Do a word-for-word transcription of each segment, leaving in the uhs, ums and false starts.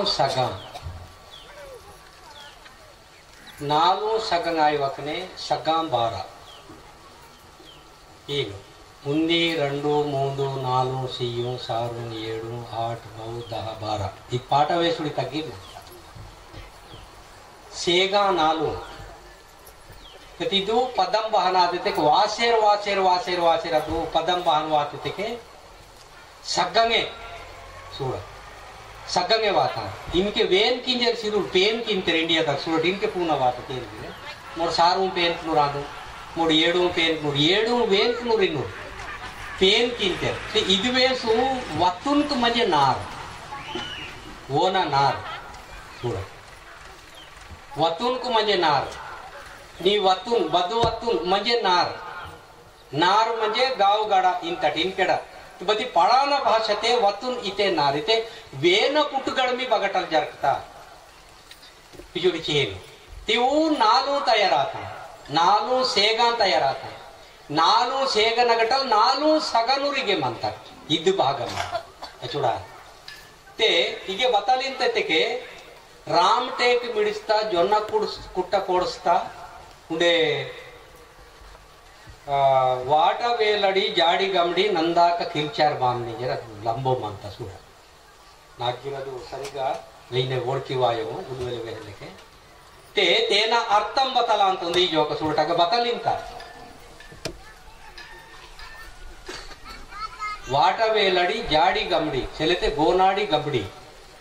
सगं। नालू सगं आयवकने सगं बारा। ईगो उंदी, रंडू, मूंदू, नालू, सीयू, सारू, येडू, आठ, नौ, दह, बारा। ई पाटा वेसुड़ी तग्गी। सेगा नालू। कति दू पदम बहना देते के वासेर, वासेर, वासेर, वासेर अदू पदम बहन वाते के सगंगे सूड़ा। सगंगे वाता। इनके वेन किंजर सिरुल पेन किंतर इंडिया तक सूड़ा इनके पूना वाता तेल गिरे। मोर सारू पेन कुनुरादू, मोर येडू पेन कुनुर, येडू वेन कुनुर इन्नुर। पेन किंतर। ते इदवेसु वतुन तो मजे नार। वोना नार। सूड़ा। वतुन कु मंजे नार। नी वतुन, बदु वतुन मंजे नार। नार मंजे गाव गाडा इंतट इनकेडा। तो बदी पड़ाना भाषा ते वतुन इते नार। इते वेन पुटुगड़ मी बगटल जरकता। पिजुड़ी चेन। ते ऊ नालू तयार आता। नालू सेगा तयार आता। नालू सेगा नगटल नालू सगनुरिगे मंता। इद भागम। अचुड़ा। ते इगे बतलिन ते तेके राम टेक मिडिस्ता, जोन्ना कुड़-, कुट्टा कोड़स्ता, उंडे, आ, वाटा वेलड़ी जाड़ी गमड़ी नंदाक किलचार बामनी जरा लंबो मानता सूड़ा। नागिरदु सरिगा लेने वोड़की वायो, उलवेले वेहलेके। ते, तेना अर्थम बतलांतुंदी जोक सूड़टक बतलिंता। वाटा वेलड़ी जाड़ी गमड़ी, सेलेते गोनाड़ी गमड़ी।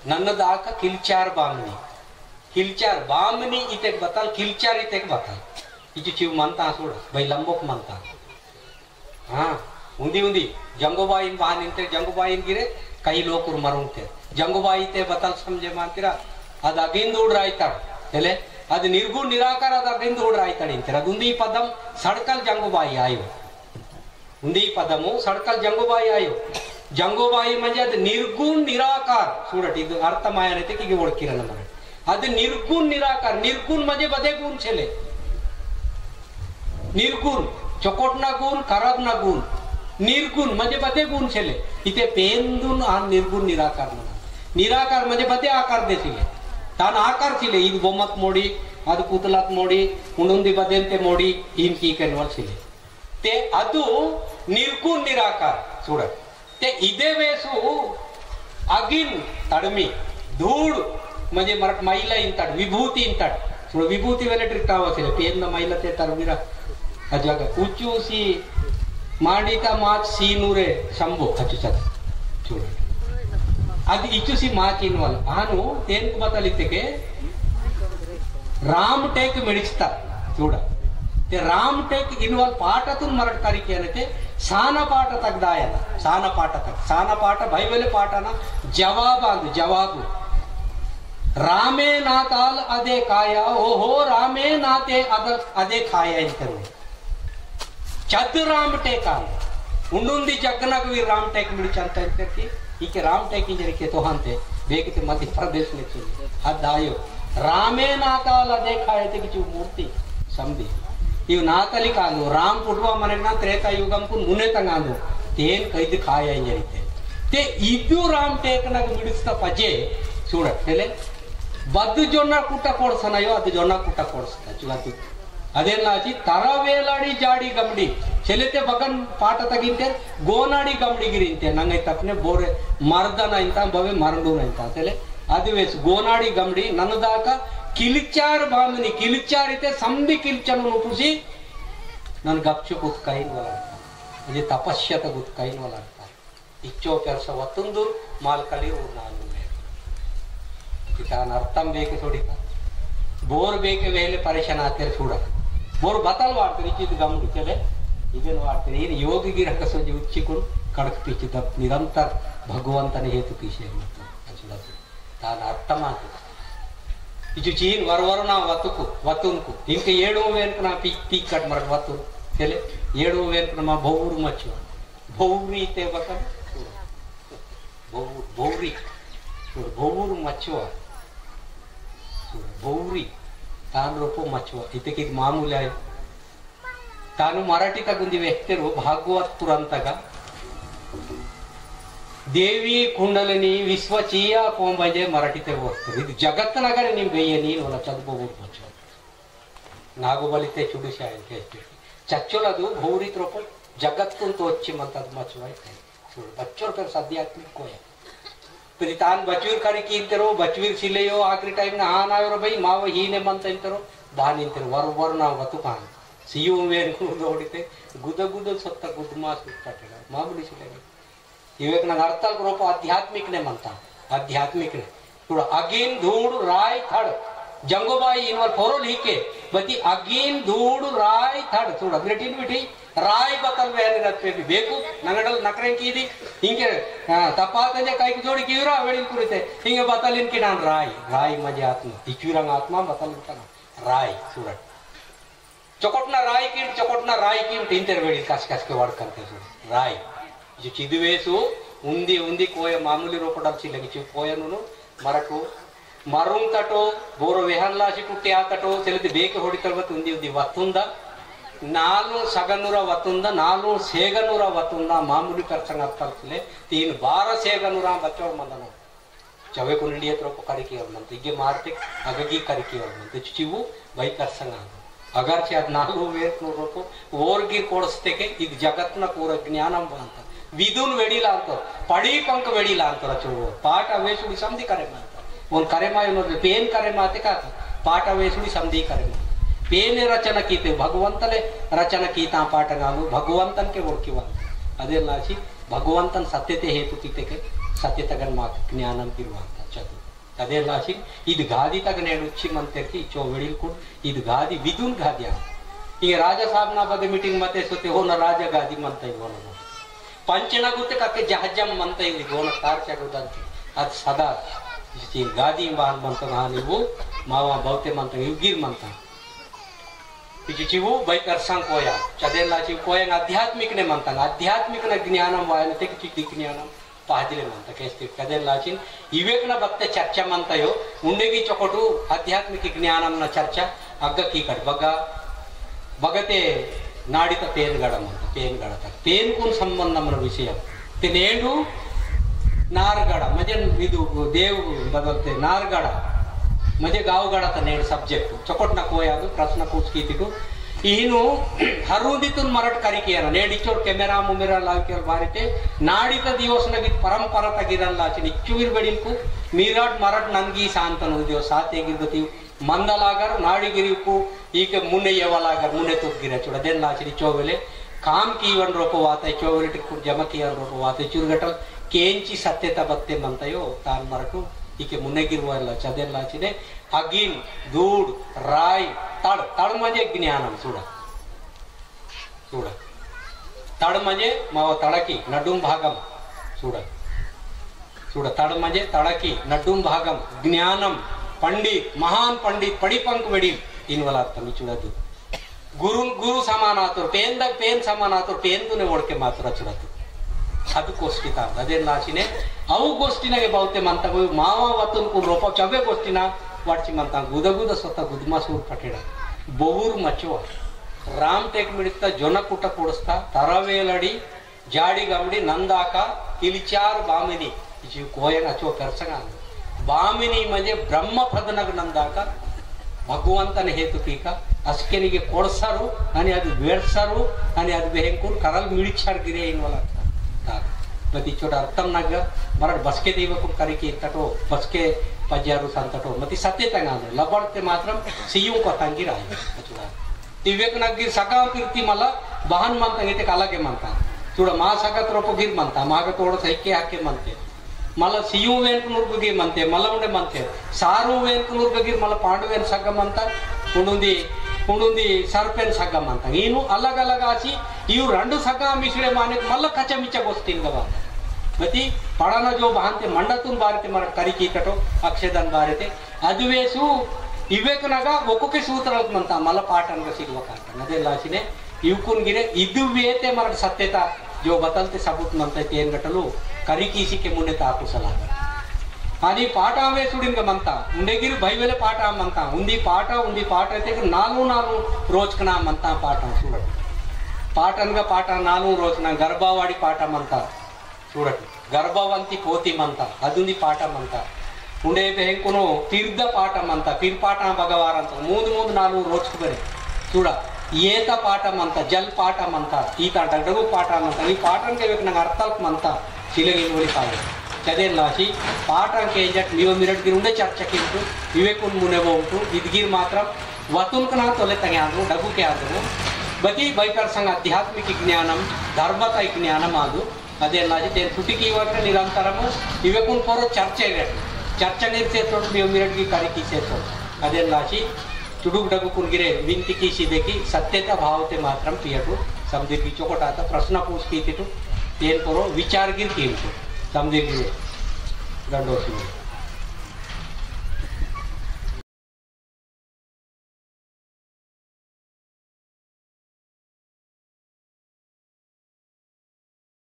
नन्नदाक किलचार बामनी। किलचार बामनी इतेक बताल, किलचार इतेक बताल। इचु चिव मनता सूड़ा, भाई लंबोक मनता। हाँ, उंदी उंदी, जंगोबाईन बहान इंते, जंगोबाईन गिरे, कई लोकुर मरुंते। जंगोबाई ते बताल समझे मानतिरा, अद अगिंदूड रायताड़, तेले, अद निर्गुण निराकार अद अगिंदूड रायताड़ इंते। अद उंदी पदम सड़कल जंगोबाई आयो। उंदी पदमु सड़कल जंगोबाई आयो। जंगोबाई म्हणजे अद निर्गुण निराकार। सूड़ट, इद अर्थमायनैते किगे ओळखिरन मरट। अद निर्गुण निराकार, निर्गुण म्हणजे बदे गुण छेले। निर्गुण, चोकोटना गुण, खराबना गुण। निर्गुण म्हणजे बदे गुण छेले। इते पेंदुन आ निर्गुण निराकार मना। निराकार म्हणजे बदे आकार दे सिले। तान आकार सिले, इद बोमत मोड़ी, अद पुतलात मोड़ी, उंडुंदी बदेंते मोड़ी, इनकी कनवल सिले। ते अदु निर्गुण निराकार सूड़ट। ते इदे वेसु अगिन तड़मी धूड़ म्हणजे मरट मैला इंतट, विभूति इंतट। सूड़ विभूति वेले ट्रिक्टावा सिले, पेन द मैला ते तरमीरा। अजग उच्चूसी मांडिता माच सीनूरे शंभो अचुचत। सूड़। अदि इच्चूसी माच इनवल। आनु तेन कुबतलिते के राम टेक मिडिस्ता। सूड़ा। ते राम टेक इनवल पाटतुन मरट करिके अनते साना पाट तक दायना। साना पाट तक। साना पाट भाई वेले पाटना जवाब आंदु, जवाब। रामे नाताल अदे काया, ओहो, रामे नाते अदल अदे खाया इंतरू। चद राम टेकाल। उंडुंदी जगनक वी राम टेक मिड़ी चलता है कि इके राम टेक इंजरी के तो हंते, बेकिते मध्य प्रदेश में चुन। हद आयो। रामे नाताल देखा है ते किचु मूर्ति समझी। इव नातली कांदो, राम पुटवा मने ना त्रेता युगम कुन मुने तंगांदो। तेन कैद खाया इंजरी ते। ते इदु राम टेकनक मिड़िस्ता पजे, सूड़ट, पहले बद जोना कुटा कोड़सना यो, अद जोना कुटा कोड़सना, चुला तू। अदेन लाची तरवेलाड़ी जाड़ी गमड़ी। सेलेते बगन पाट तगिनते गोनाड़ी गमड़ी गिरिनते। नंगे तपने बोरे मर्दन इंता बवे मरंडू इंता। सेले अदिवेस गोनाड़ी गमड़ी ननदाका किलिचार बामनी किलिचार इते संधि किलिचन नुपुसी नन गपचुप उतकाइन वाला। अजे तपस्या तक उतकाइन वाला। इच्चो पेरसा वतुंदुर मालकली ऊर नालू में। इतान अर्थम बेके थोड़ी का। बोर बेके वेले परेशान आतेर सूड़ा। बोर बतल वार्तेर इचित गमड़ी चले। इबेन वार्तेर इन योग गिरक सोजी उच्चिकुन कड़क पीछे तब निरंतर भगवंतन हेतु पीछे मतलब। अचुला से। तान अर्थम आते। इचु चीन वर वर ना वतुकु, वतुनको। इनके येडो वेन कना पी, पी कट मरट वतुन। चले, येडो वेन कना मा भौर मचो। भौरी ते बकन। भौ-, भौरी। भौर मचुआ। भौरी। तान रोपो मचुआ। इते की मामूली आयो। तानु मराठी तक उंदी व्यक्ति रो भागवत पुराण तक। देवी कुंडलिनी विश्व चिया कोंबजे मराठीते वस्तु। इद जगत नगर निम बेयनी वला चदबो बोल बच्चो। नागोबलिते चुडुशायन केस्ते। चच्चोला दु भौरी त्रोपो जगत कुन तो अच्छी मंता मचवाई। चुड बच्चोर कर आध्यात्मिक कोया। प्रितान बचवीर करी कींतेरो, बचवीर सिलेयो, आखिरी टाइम ना हान आयो रे भाई, माव ही ने मंता इंतेरो, दान इंतेरो, वर वर ना वतु कान। सियो वेन कुन दोड़िते, गुद गुद सत्ता गुद मास उत्ता टेड़ा। मामूली सिलेयो। इवेक ना अर्थाल रोपो आध्यात्मिक ने मंता, आध्यात्मिक ने। थोड़ा अगिन, धूड़, राय, थड़। जंगोबाई इनवल पोरोल हिके, बती अगिन, धूड़, राय, थड़। थोड़ा ग्रेटिन बिठी, राय बतल वेहनी रत्वे भी बेकु, नंगडल नकरें की दी, हिंगे, हाँ, तपाते जे काई की जोड़ी की उरा, वेड़िन कुरिते, हिंगे बतल इनकी नान राय, राय मजे आत्मा, इचुरंग आत्मा बतल इनका नान, राय, सूरत। चोकोटना राय किम, चोकोटना राय किम, तीन तेर वेड़ी कस कस के वर्ड करते सु। राय। जो चिदुवेसु, उन्दी, उन्दी कोय मामूली रोपडल चिलगी चु कोय नुनु, मरकु, मरुंग तटो, बोरो वेहन लासी कुट्टे आ तटो, चलते बेके होड़ी तलवत उन्दी, उन्दी वत्तुंदा, नालू सगनुरा वत्तुंदा, नालू सेगनुरा वत्तुंदा, मामूली करसंग अत्तल चिले, तीन बार सेगनुरा बच्चोर मंदनो। चवे कुन इंडिया तरफ करिकी और मंत, इगे मारते अगगी करिकी और मंत, चिवु भाई करसंग आंदो। अगर चे अद नालू वेर नो रोको, ओर गी कोड़सते के इद जगत न पूरा ज्ञानम बांता। विदुन वेड़ी लांतो, पड़ी पंक वेड़ी लांतो रचो। पाठ अवेसुड़ी समधी करे मांता। ओन करे मायो नो पेन करे माते का था? पाठ अवेसुड़ी समधी करे मांता। पेन रचना कीते, भगवंतले रचना कीता पाठ गालू, भगवंतन के ओर की वांता। अदे लाची भगवंतन सत्यते हेतु कितेके सत्यतगन माक ज्ञानम किरवांता चतु। तदे लासिन इद गादी तगने उच्ची मंतेर की चो वेड़िल कुन इद गादी विदुन गादिया। इगे राजा साहब ना बदे मीटिंग मते सोते हो ना राजा गादी मंता ही हो ना। पंचना गुते कके जहाजम मंता ही हो ना तार चढ़ उदंती। अद सदा जिचिन गादी बाहन मंता हानि वो मावा बहुते मंता ही गिर मंता। इचिचिवु बैकरसंग कोया, चदेन लाचिव कोयंग आध्यात्मिक ने मंतंग, आध्यात्मिक न ज्ञानम वायन तेक चिकी ज्ञानम पाहजिले मंत, केस्ते चदेन लाचिन, इवेक न बत्ते चर्चा मंतयो, उंडेगी चोकोटु आध्यात्मिक ज्ञानम न चर्चा, अग्ग की कट बगा, बगते नाड़ी त पेन गड़ा मंत, पेन गड़ा तक, पेन कुन संबंधम न विषय। ते नेंडु नारगड़ा, मजे इदु देव बदलते नारगड़ा, मजे गावगड़ा त नेंडु subject। चोकोट ना कोया दु प्रश्न पूछ की तिकु। इहिनु हरुदी तुन मरट करी किया ना। नेंडु इचोर camera मुमेरा लाग के बारे ते नाड़ी त दिवस नगी परंपरा त गिरन लाचिन इच्चुविर बेडिन कु मीराट मरट नंगी शांतन उद्यो साते गिरदती मंदलागर नाड़ी गिरी कु ईके मुने येवालागर मुने तुक गिरा चुड़ा देन लाचरी चोवेले काम कीवन रोपो वाता चोवेले टिक्कुर जमा कीवन रोपो वाता चुरगटल केंची सत्य तबत्ते मंतयो तान मरटू ईके मुने गिरवाला चदेन लाचिने अगिन दूड़ राय तड़ तड़ मजे ज्ञानम चुड़ा। चूड़ा। तड़ मजे माव तड़की नडुम भागम। चूड़ा। चूड़ा, तड़ मजे तड़की नडुम भागम। ज्ञानम पंडित, महान पंडित, पड़िपंक वेडिल। इनवला अर्थम चूड़ा दु। गुरुन गुरु समान आतुर, पेन दग पेन समान आतुर, पेन दुने ओड़के मातुर चूड़ा दु। अद गोष्टी ता, अदे लाचिने, अव गोष्टी नगे बहुते मंता, मावा वतुन कुन रोपा चवे गोष्टी ना, वाटची मंता, गुदा गुदा सोता गुदमा सूर पटेड़ा। बोवुर मचवा। राम टेक मिड़ता जोन कुट्टा पोड़स्ता, तरावेलड़ी, जाड़ी गमड़ी नंदाका, किलिचार बामिनी, इची कोयन अचो पेरसंगा। बामिनी म्हणजे ब्रह्म पदनग नंदाका, भगवंतन हेतु पीका, अस्केनिगे कोड़सरु, अनि अदु वेड़सरु, अनि अदु बेहेंकुन करल मिड़िचार गिरे इनवला। ता, बति चोट अर्थम नग, मरड बसके देवकुन करिके तटो, बसके पज्जारु संतटो, मति सत्य तंगानो, लबड़ते मात्रम सियुं को तंगिराय, अचुड़ा। तिवेक नगीर सगाम कीर्ति मला बहन मंता, इते अलगे मंता। चूड़ा मा सगा त्रोपो गिर मंता, माग तोड़ सैके हके मंते। मला सियु वेन कुनुर्ग गिर मंते, मला उंडे मंते। सारू वेन कुनुर्ग गिर मला पांडु वेन सगा मंता। उंडुंदी, उंडुंदी सर्पेन सगा मंता। ईनु अलग अलग आसी, इयु रंडु सगा मिश्रे माने मला कचा मिचा गोस्तिन गवा। बती पड़ाना जो बहनते मंडतुन बारते मरा करिकी कटो, अक्षेदन बारते। अदुवेसु इवेक नगा ओकोके सूत्र मंता मला पाटन ग सिलवा काटन। अदे लासिने इवकुन गिरे इदुवेते मरट सत्यता जो बतलते सबूत मंता तेन गटलु करी कीसी के मुन्ने ताकु सलाह। अनि पाटा वेसुडिन ग मंता, उंडे गिर भाई वेले पाटा मंता, उंदी पाटा, उंदी पाटा ते नालू नालू रोज कना मंता पाटा सूरत। पाटन ग पाटा नालू रोज ना गरबावाड़ी पाटा मंता। सूरत। गर्भवंती पोती मंता, अदुंदी पाटा मंता। उंडे बेहंकुनो तीर्थ पाटा मंता, पीर पाटा बगवारंता, मूंद मूंद नालुंग रोजकु बरे। चूड़ा, येता पाटा मंता, जल पाटा मंता, ईता डगडगु पाटा मंता, ई पाटन के वेकना अर्थाल मंता, सिलंग इनवली काले। चदेन लासी, पाटन के जट मियो मिरट गिर उंडे चर्चा किंतु, विवेकुन मुने बोंतु, इदगिर मात्रम, वतुन कना तोले तंगे आंदु, डगु के आंदु। बती बैपर संग आध्यात्मिक ज्ञानम, धर्मता ज्ञानम आंदु, अदे लाजी तेन फुटी की वर्ष निरंतरम इवेकुन पोरो चर्चा इवे। चर्चा निर्ते तोड़ मियो मिरट की करी की से तोड़। अदे लाजी तुडुक डगु कुन गिरे विनती की सीधे की सत्यता भाव ते मात्रम पियटु समझे की चोकोटा ता प्रश्न पूछ की तिटु तेन पोरो विचार गिर की इनटु समझे गिरे गंडोसी।